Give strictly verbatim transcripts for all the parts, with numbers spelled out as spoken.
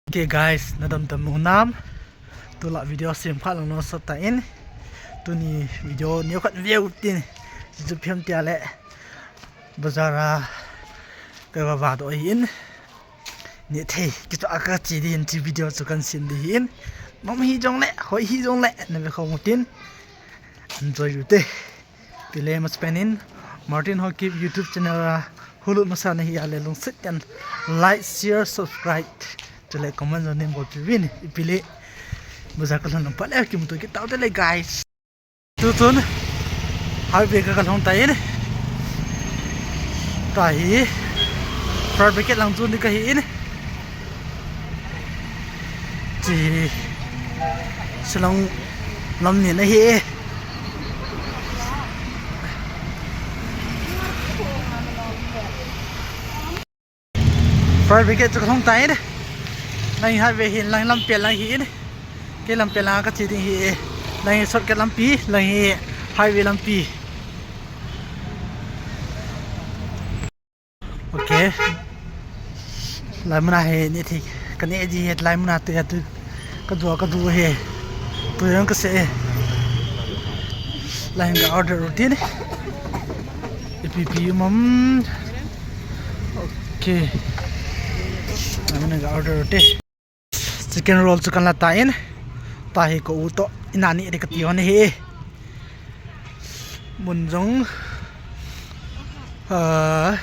Okay guys, nadam dam u nam? Tulai video sem khat lang nung sot tan. Tuni video neokhat veu tin. Juphem tia le. Bazar a kava vado in. Nithei, kicha a kache ding in, hiche video chu kahin sem ding ahin. Nom hijong le, hoi hijong le, nave khom utin. Enjoy ute. Ipi le masapen in, Martin Haokip YouTube channel a hulut masa nahi a le lungset in like, share, subscribe. Chule comment jong neibolpeh uvin, ipi le. Bazar kalhun lang phat le kimuto kit taute le guys. Tuchun highway ka kalhung tan. Tua hi Fire Brigade lang chu ni kahin. Chi Shillong lam ni nahi. Fire Brigade chu kalhung tan. Lang hi highway hin, lang hi lampi lang ahin. Kei lampi lang kache ding ahi. Lang hi shortcut lampi, lang hi highway lampi. Okay. Lai muna hi nithei. Kaneh ji hi lai muna tu ya tu. Kadu, kadu hi. Tu yang kase. Lai hin ka order routine. Ipi ipi um am. Okay. Lai muna ka order routine. Chicken roll chu kahin la tan. Tua hi ka u toh in a neh ding kati hon ahi. Mun jong, ah,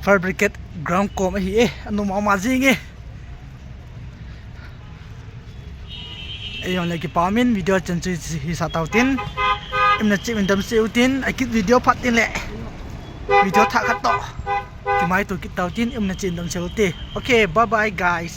Fire Brigade ground kom ahi e. Anom mama jing e. Ei jong le kipah in video chen chu hisah tau tin. Imna cheh in damsel utin, akit video phat in le. Video thah khat toh kimaito kit tau tin, imna cheh in damsel ute. Okay, bye bye guys.